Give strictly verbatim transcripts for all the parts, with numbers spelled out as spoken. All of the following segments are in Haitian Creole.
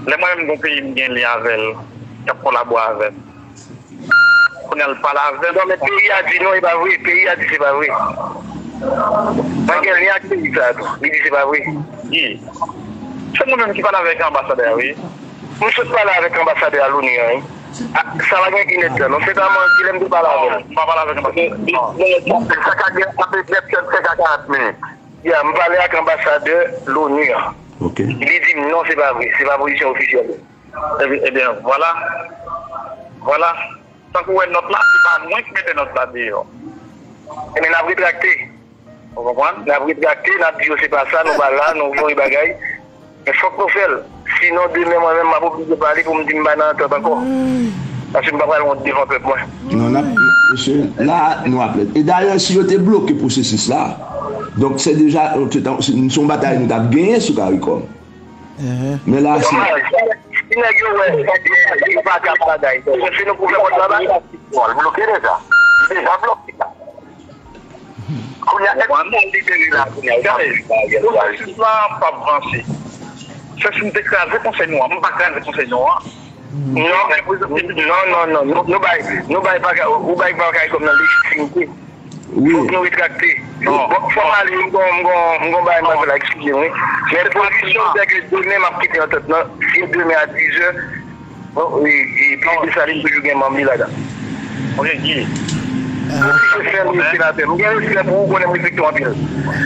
Lè mwen menm gon peyi m gen lyen avè l, k ap kolabore avè m. Kounye a l pale avè m. Non, men peyi a di non, e pa vre. Peyi a di se pa vre. Mwen gen lyen ak peyi sa a tou. Li di se pa vre. Ye. Se mwen menm ki pale avèk anbasadè a, wi. M sot pale avèk anbasadè a Loni an, wi. A, sa pa gen inèdtan, non. Se pa manti, lè m te pale avè l. Non, m pa pale avèk anbasadè. Non. Sa ka gen ant vennsenk a karant minit. Ya, m pale ak anbasadè Loni an. Ok. Li di m non, se pa vre. Se pa pozisyon ofisyèl. Ebyen, ebyen, vwala. Vwala. Tankou w wè nòt la, se pa mwen ki mete nòt la deyò. Ebyen, n ap retrakte. Ou konprann? N ap retrakte, n ap di yo se pa sa, nou pa la, nou voye bagay. Men fòk nou fè l. Sinon, demen, mwen menm, m ap oblije pale pou m di m pa nan antant ankò. Paske m pa pral wont devan pèp mwen. Non, n ap, mesye, la, nou ap lèd. E dayè, si yo te bloke pwosesis la, donk se deja, se yon batay nou t ap genyen sou Karikòm. Men la, se. Si nèg yo wè, yo pa ka bagay. Se nou pou fè kont la bagay. Bon, l bloke deja. Li deja bloke. Kounye a, èske l libere la, kounye a, l ap viv bagay. Pwosesis la p ap vanse. Se si m te kraze konsèy nou an. M pa kraze konsèy nou an. Non, non, non, non. Nou, nou bay, nou bay pa, ou bay pa Karikòm nan lejitimite. Wi. Fòk nou retrakte. Non. Bon, fò m ale, m gon, m gon, m gon bagay m ap fè la, eskize m, wi. Men pozisyon, se ke demen m ap kite antant nan. Si demen a dizè, bon, e, e, peyi Desalin toujou gen manm li ladan. Ok, Guy. Mwen gen respè pou ou, konnen m respekte w anpil.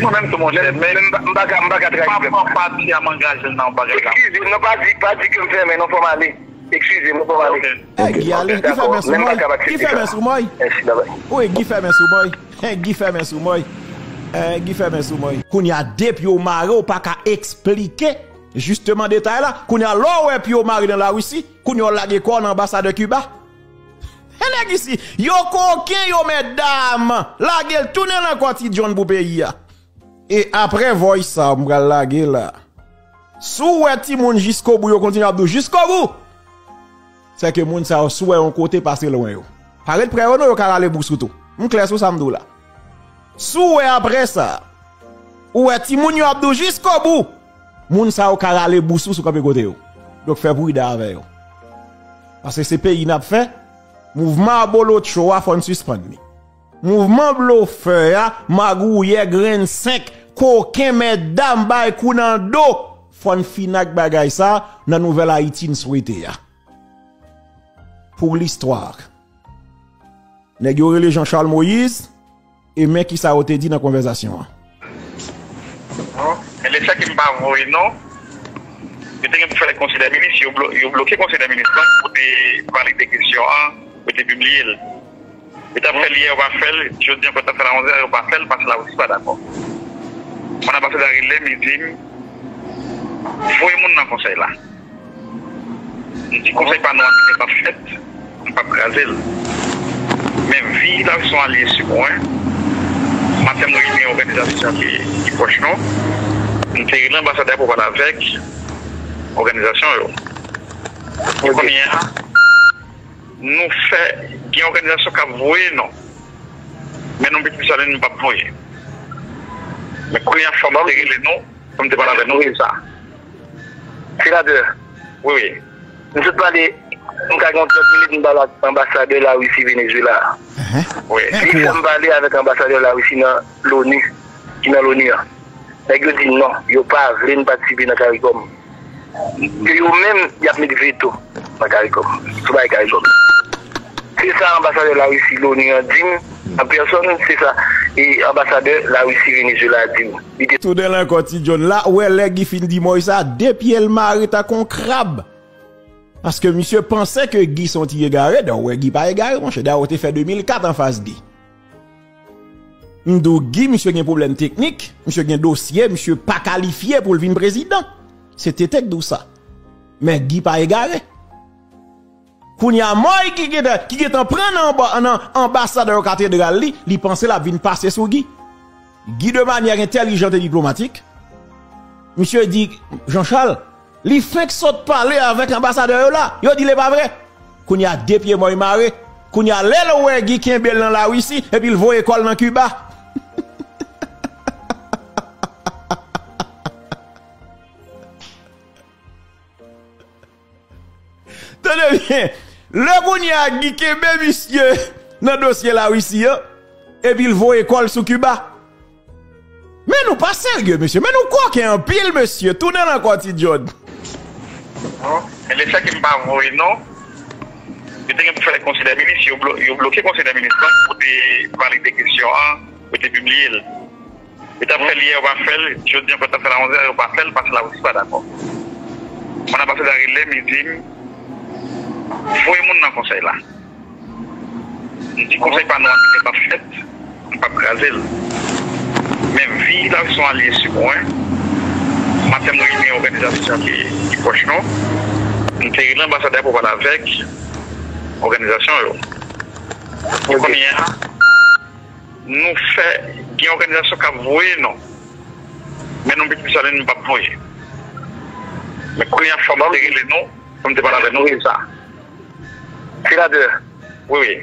Mwen menm tou, monchè, men m pa, m pa ka, m pa ka trayi pèp. Pa pran pati a m angaje l nan yon bagay la. Eskize m, non, pa di, pa di ke m fèmen, non, fò m ale. Eskize m, fò m ale. Ok. Guy ale, Guy fèmen sou mwen. Guy fèmen sou mwen. Mèsi, babay. Wi, Guy fèmen sou mwen. Guy fèmen sou mwen. Guy fèmen sou mwen. Kounye a, depi yo mare, ou pa ka eksplike jisteman detay la. Kounye a, lè w wè pye w mare nan Larisi, kounye a, w lage kò w nan anbasadè Kiba. E nèg isi, yo koken, yo mètdam. Lage l tounen nan kò Ti John pou peyi a. E apre voice sa, m pral lage la. Si w wè timoun jiskobou, yo kontinye ap di w jiskobou. Se ke moun sa yo, si w wè yon kote, pase lwen yo. Pa ret pre yo non, yo ka rale bous ou tou. M klè sou sa m di w la. Si w wè apre sa, ou wè timoun yo ap di w jiskobou. Moun sa yo ka rale bous ou si w kanpe kote yo. Donk fè pridan avè yo. Paske se peyi n ap fè. Mouvman abolotcho a, fò n sispann li. Mouvman blofè a, magouyè, grenn senk, koken, mètdam, bay kou nan do. Fò n fini ak bagay sa nan nouvèl Ayiti n swete a. Pou listwa. Nèg yo rele Jean Charles Moïse, e men kisa yo te di nan konvèsasyon an. Bon, e lè sa ke m pa voye non, yo te gen pou fè l konsèy dè minis, yo blo-, yo bloke konsèy dè minis lan pou te valide kesyon an, pou te pibliye l. Yo t ap fè l yè, yo pa fè l. Jodi ankò, t ap fè l a onzè, yo pa fè l, paske Larisi pa dakò. Mwen, anbasadè a rele m, li di m, voye moun nan konsèy la. M di konsèy pa nou an, li p ap fèt, m p ap kraze l. Men vi Larisi se yon alye sou mwen. Maten, mwen gen òganizasyon ki, ki pwòch nou. M te rele anbasadè a pou pale avèk òganizasyon yo. E kounye a, nou fè, gen òganizasyon k ap voye non. Men nou pitit Desalin, nou p ap voye. Men kounye a, fò m te rele nou, fò m te pale avè nou, se sa. Senatè. Wi, wi. M sot pale, m ka gen yon trant minit, m pale ak anbasadè Larisi Venezuela a. Wi. Li fè m pale avèk anbasadè Larisi nan Loni, ki nan Loni an. Nèg yo di non, yo pa vle n patisipe nan Karikòm. Ke yo menm, y ap met veto nan Karikòm, sou bagay Karikòm. Se sa anbasadè Larisi Loni an di m, an pèsòn, se sa, e anbasadè Larisi Venezuela a di m. Li te Tounen nan kò Ti John la, ou wè lè Guy fin di Moïse sa, de pye l mare tankou yon krab. Paske misye panse ke Guy se yon ti egare, dayè ou wè Guy pa egare, monchè, dayè ou te fè de mil kat anfas Guy. M di w, Guy, misye gen pwoblèm teknik, misye gen dosye, misye pa kalifye pou l vin prezidan. Se T T k di w sa. Men Guy pa egare. Kounye a, Moïse ki gentan, ki gentan pran nan anba-, nan anbasadè katedral li, li panse l ap vin pase sou Guy. Guy, de manière intelligente et diplomatique, misye di, Jean Charles, li fenk sot pale avèk anbasadè yo la. Yo di l e pa vre. Kounye a, de pye Moïse mare. Kounye a, lè l wè Guy kenbe l nan Larisi, epi l voye kò l nan Kiba. Tande byen, lè kounye a Guy kenbe misye nan dosye Larisi an, epi l voye kò l sou Kiba. Men nou pa serye, mesye. Men nou koken anpil, mesye. Tounen l ankò, Ti John. Bon, e lefètke m pa voye non, yo te gen pou fè konsèy dè minis, yo, blo, yo bloke konsèy dè minis lan pou te valide kesyon an, pou te pibliye l. Yo t ap fè l yè, yo pa fè l, jodi ankò yo t ap fè l a onzè, yo pa fè l, paske Larisi pa dakò. Mwen, anbasadè a rele m, li di m, voye moun nan konsèy la. M di konsèy pa nou an ki te p ap fèt, m p ap kraze l. Men vi Larisi se yon alye sou mwen, maten m reyini òganizasyon ki, ki pwòch nou. M te rele anbasadè pou pale avèk òganizasyon yo. Pou kounye a, nou fè, gen òganizasyon k ap voye non. Men nou piti sa nou p ap voye. Men kounye a fò m te rele nou, fò m te pale avè nou, se sa. Senatè. Wi, wi.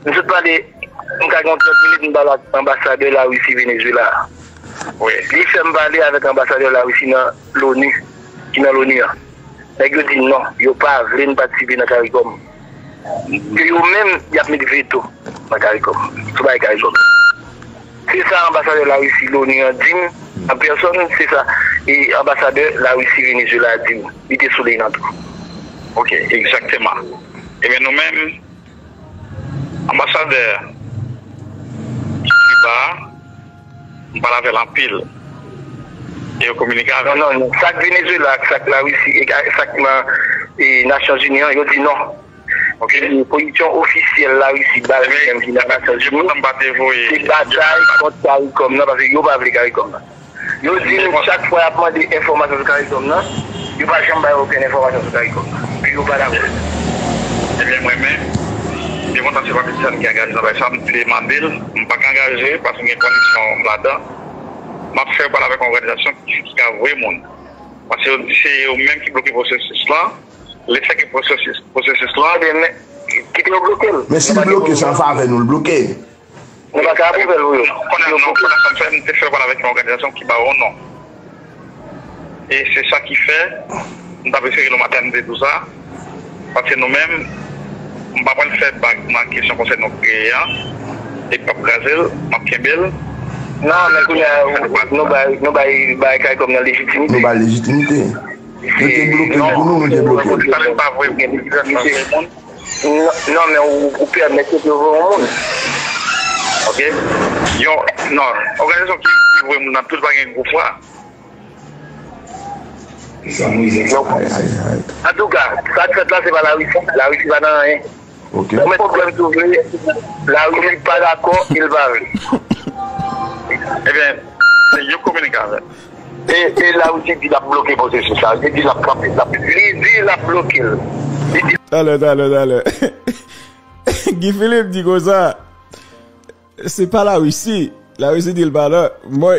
M sot pale, m ka gen yon trant minit m pale ak anbasadè Larisi Venezuela a. Wi. Li fè m pale avèk anbasadè Larisi nan Loni, ki nan Loni an. Nèg yo di non, yo pa vle n patisipe nan CARICOM. Ke yo menm, y ap met veto nan CARICOM, sou bagay CARICOM. Se sa anbasadè Larisi Loni an di m an pèsòn, se sa e anbasadè Larisi Venezuela a di m. Li te sou liy nan tou. Ok, egzakteman. Ebyen nou menm, anbasadè Kiba a, m pale avè l anpil. E yo kominike avè m. Non, non, non. Sa k Venezuela ak sa k Larisi, e sa k nan e, Nasyonzini an, yo di non. Ok. Pozisyon ofisyèl Larisi ba li menm ki nan Nasyonzini, se batay kont CARICOM nan, paske yo pa vle CARICOM nan. Yo di m chak fwa y ap mande enfòmasyon sou CARICOM nan, yo pa janm bay okenn enfòmasyon sou CARICOM nan. Epi yo pa dakò. Ebyen, mwen menm, byen kontan se pa Petitsan ki angaje nan bagay sa, m te mande l, m pa ka angaje, paske m gen kondisyon m ladan. M ap fè yo pale avèk yon òganizasyon ki, ki ka voye moun. Paske yo di se yo menm ki bloke pwosesis lan. Lefètke pwosesis, pwosesis lan. Ebyen, men, kite yo bloke l. Men si l bloke, se an favè nou l bloke. Nou pa ka apwouve l pou yo. Konnen, non, konnen sa m fè, m te fè pale avèk yon òganizasyon ki ba yo non. E se sa ki fè, m t ap eseye l yon maten, m te di w sa. Paske nou menm, m pa pral fè bag nan kesyon konsèy nou kreye an. E p ap kraze l, m ap kenbe l. Non, men kounye a, nou bay, nou bay, bay CARICOM nan lejitimite. Nou bay lejitimite. Nou te bloke l pou nou, nou te bloke l. Sa menm pa vre, pou gen lejitimite. Non, non, men ou, ou pèmèt yo pou voye yon moun. Ok. Yon, non, òganizasyon ki, ki voye moun nan tout pa gen gwo fwa. Antouka, sa k fèt la, se pa Larisi. Larisi pa nan anyen. Ok. Pwoblèm soulve, Larisi pa dakò, e l pa vle. Ebyen, se yo kominike avè l. E, e Larisi di l ap bloke pwosesis la. Li di l ap kanpe, l ap, li di l ap bloke l. Li di. Talè, talè, talè. Guy Philippe di konsa, se pa Larisi. Larisi di l pa la. Mwen,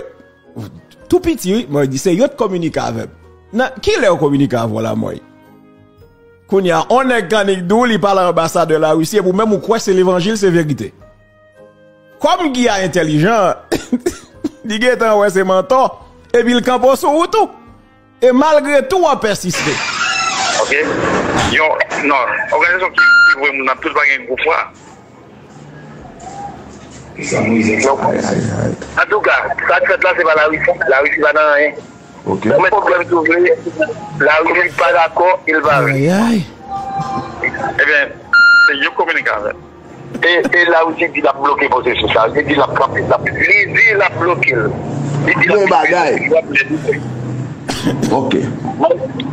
tou piti, wi, mwen di se yo t kominike avè m. Nan, kilè yo kominike avè w la, mwen? Kounye a, on nèg k annik di w li pale anbasadè Larisi, epi w menm ou kwè se levanjil, se verite. Kòm Guy a entèlijan, li gentan wè se mantò, epi l kanpe w sou wout ou. E malgre tou, w ap pèsiste. Ok. Yon, non, òganizasyon ki, ki voye moun nan tout pa gen gwo fwa. Antouka, sa k fèt la, se pa Larisi. Larisi pa nan anyen. Ok. Pwoblèm soulve, Larisi pa dakò, e l pa vle. Ayayay. Ebyen, se yo kominike avè l. E, e Larisi di l ap bloke pwosesis la. Li di l ap kanpe, l ap, li di l ap bloke l. Li di l ap. Bon bagay. Ok.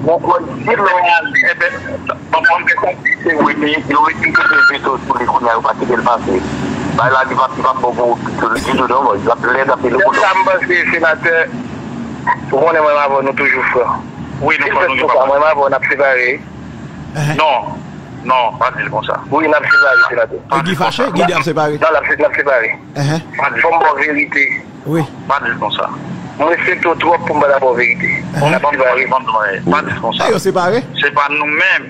Bon, bon, si lè w ale, ebyen, bon, bon, m te santi se vre, men yo mete yon kote veto sou li kounye a, yo pa kite l pase. Bagay la, li p ap, li p ap bon pou, pou li ditou, non, bon, l ap lèd, ap lèd pou nou. Sa m panse, senatè, ou konnen mwen avè w, nou toujou frè. Wi, nou frè, nou gen pa pwoblèm. Mwen avè w, n ap separe. Non, non, pa di l konsa. Wi, n ap separe, senatè. E Guy fache? Guy di ap separe? Non, l ap, n ap separe. Fò m ba w verite. Wi. Pa di l konsa. M respekte w twòp pou m pa ta ba w verite. N ap separe. Pa di l konsa. E yo separe? Se pa nou menm.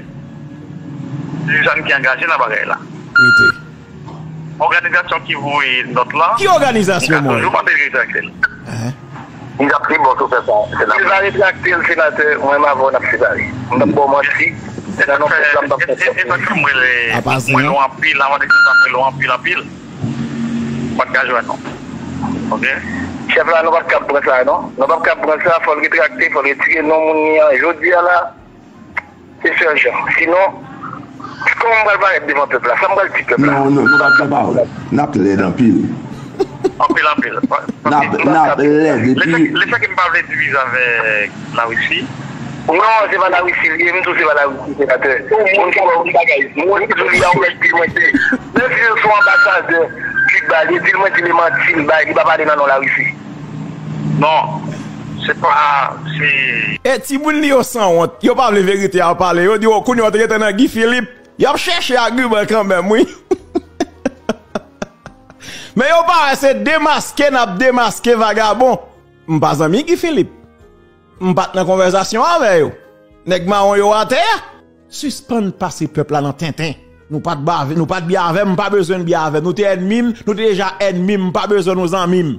Suzanne ki angaje nan bagay la. Rete. Òganizasyon ki voye nòt la. Ki òganizasyon, mwen? Toujou mande l retrakte l. Li ap pi bon si w fè sa, senatè. Li va retrakte l, senatè, mwen m avè w n ap separe. M p ap ba w manti. E sa k fè, e, e, e sa k fè m rele, mwen lwen anpil, avan de sa m rele anpil, anpil. M pa t ka jwenn nou. Ok? Chèf la, nou p ap kab pran sa, non. Nou p ap kab pran sa, fò l retrakte, fò l retire non moun li an. Jodi a la, se sèl jan. Sinon, kòman m pral parèt devan pèp la? Sa m pral di pèp la? Non, non, nou p ap gen pawòl. N ap lèd anpil. Anpil, anpil. N ap, n ap lèd, epi lè sa ke m pa vle divize avèk Larisi. Non, se pa Larisi li ye, m tou se pa Larisi, senatè. Moun ki ba w bagay, moun ki di w li a yon nèg ki mwen te. Menm si se yon anbasadè Kiba, li di l mwen di li manti, li bay, li pa pale nan non Larisi. Non, se pa, se. E timoun li yo sanwont, yo pa vle verite a pale, yo di, "O, kounye a w te gentan nan Guy Philippe." Y ap chèche agiman kanmenm, wi. Men yo pa wè se demaske n ap demaske vagabon. M pa zanmi Guy Philippe. M pa t nan konvèsasyon avè yo. Nèg mawon yo atè a. Sispann pase pèp la nan tenten. Nou pa t ba-, nou pa t byen avè m, m pa bezwen n byen avè m. Nou te ènmi m, nou te deja ènmi m, m pa bezwen nou zanmi m.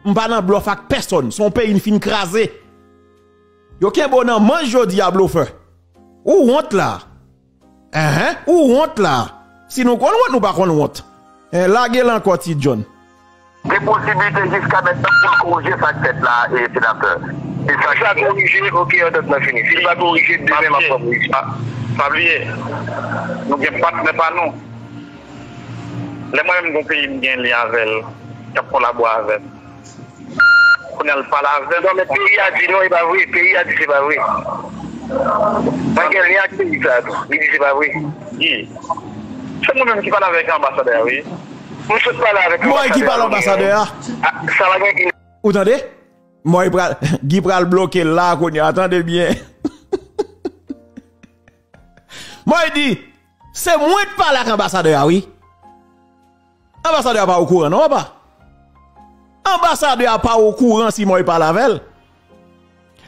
M pa nan blòf ak pèsonn. Se yon peyi n fin kraze. Yo kenbe w nan manch jodi a, blofè. Ou wont la. Enhen, ou wont la. Si nou konn wont, nou pa konn wont. Eh, lage l ankò, Ti John. Gen posiblite jiska mentnan pou l korije sa k fèt la, e senatè. E sa ki korije, ok, antant lan fini. Si l pa korije, demen m ap pran pozisyon. Pa, pa bliye, nou gen patnè pa nou. Lè mwen menm gon peyi m gen lyen avè l, k ap kolabore avè m. Kounye a l pale avè m. Non, men peyi a di non, e pa vre. Peyi a di se pa vre. Mwen gen lyen ak peyi sa a tou. Li di se pa vre. Gi. Se mwen menm ki pale avèk anbasadè a, wi. M sot pale avèk anbasadè a. Mwen ki pale anbasadè a. A, sa va gen. Ou tande? Mwen pral, Gi pral bloke l la kounye a, tande byen. Mwen di, se mwen ki pale ak anbasadè a, wi. Anbasadè a pa okouran, non, papa. Anbasadè a pa okouran si Mòy pale avè l.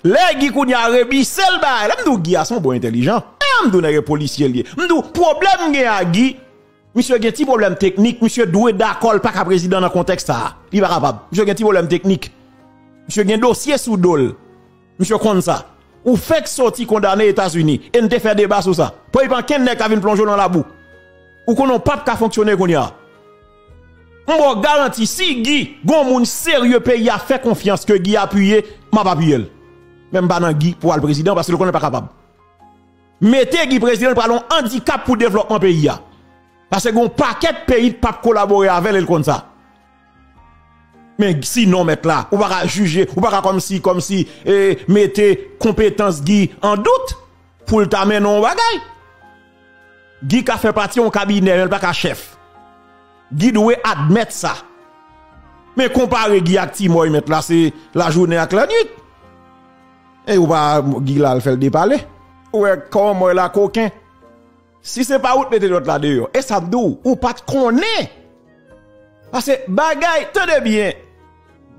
Lè Gi kounye a rebise l bagay la, m di w Gi a se yon bon entèlijan. E m di w nèg e polisye l ye. M di w pwoblèm m gen ak Gi, misye gen ti pwoblèm teknik, misye dwe dakò l pa ka prezidan nan kontèks sa a. Li pa kapab. Misye gen ti pwoblèm teknik. Misye gen dosye sou do l. Misye konn sa. Ou fèk soti kondane Etazini e n te fè deba sou sa. Pran ankenn nèg ka vin plonje w nan labou. Ou konnen w p ap ka fonksyone kounye a. M ba w garanti, si Gi, gon moun serye peyi a fè konfyans ke Gi apiye, m ap apiye l. Men m pa nan Gi pou al prezidan, paske l konnen l pa kapab. Mete Gi prezidan, l pral yon andikap pou devlòpman peyi a. Paske gon pakèt peyi k p ap kolabore avè l e l konn sa. Men sinon, mèt la, ou pa ka jije, ou pa ka kòmsi, kòmsi, e, mete konpetans Gi an dout pou l ta mennen yon bagay. Gi ka fè pati yon kabinè, men l pa ka chèf. Gi dwe admèt sa. Men konpare Gi ak Ti Mòy, mèt la, se lajounen ak lannwit. E ou pa, Gi la, l fè l depale. Ou wè kòman Mòy la koken. Si se pa ou t mete nòt la deyò, e sa m di w, ou pa t konnen. Paske bagay, tande byen,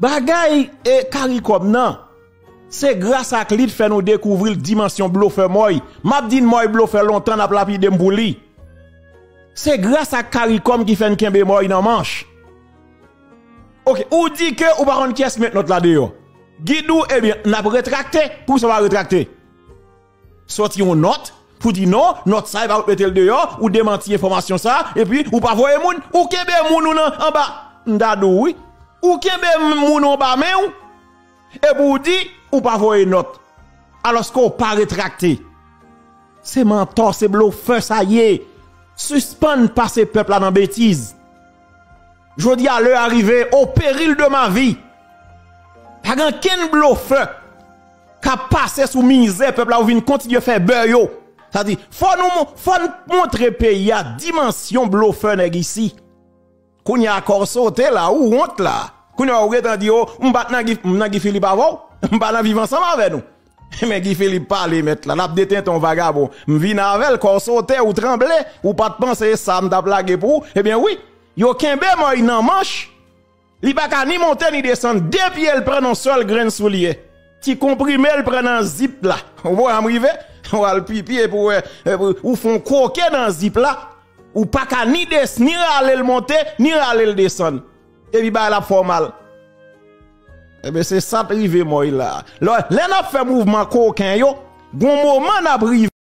bagay e Karikòm nan, se gras ak li t fè nou dekouvri l dimansyon blofè Mòy. M ap di n Mòy blofè lontan, n ap lapide m pou li. Se gras ak Karikòm ki fè n kenbe Mòy nan manch. Ok, ou di ke ou pa konn kiyès ki met nòt la deyò. Gi di w, ebyen, n ap retrakte, poukisa w pa retrakte? Sòti yon nòt pou di non, nòt sa e pa ou t mete l deyò, ou demanti enfòmasyon sa, epi ou pa voye moun, ou kenbe moun ou nan anba. M ta di w wi. Ou kenbe moun ou anba men w, epi ou di ou pa voye nòt. Alòske ou pa retrakte. Se mantò, se blofè sa ye. Sispann pase pèp la nan betiz. Jodi a, lè a rive, au péril de ma vie. Pa gen kenn blofè k ap pase sou mizè pèp la ou vin kontinye fè bè yo. Sa di, fò nou, fò n montre peyi a dimansyon blofè nèg isi. Kounye a kò w sote la, ou wont la. Kounye a ou gentan di, o, m pa t nan Guy, m nan Guy Philippe avè w. M pa nan viv ansanm avè nou. Men Guy Philippe pale mèt la, l ap detenten yon vagabon. M vin avè l, kò w sote, ou tranble, ou pa t panse e sa m t ap lage pou ou. Ebyen wi, yo kenbe Mòy nan manch. Li pa ka ni monte ni desann, de pye l pran nan sèl grenn soulye. Ti konprime l pran nan zip la. Ou wè m rive? Ou al pipi epi w wè, epi ou fè yon kwoke nan zip la. Ou pa ka ni des-, ni rale l monte, ni rale l desann. Epi bagay la ap fè w mal. Ebyen, se sa t rive Mòy la. Lè, lè n ap fè mouvman koken yo, gon moman n ap rive.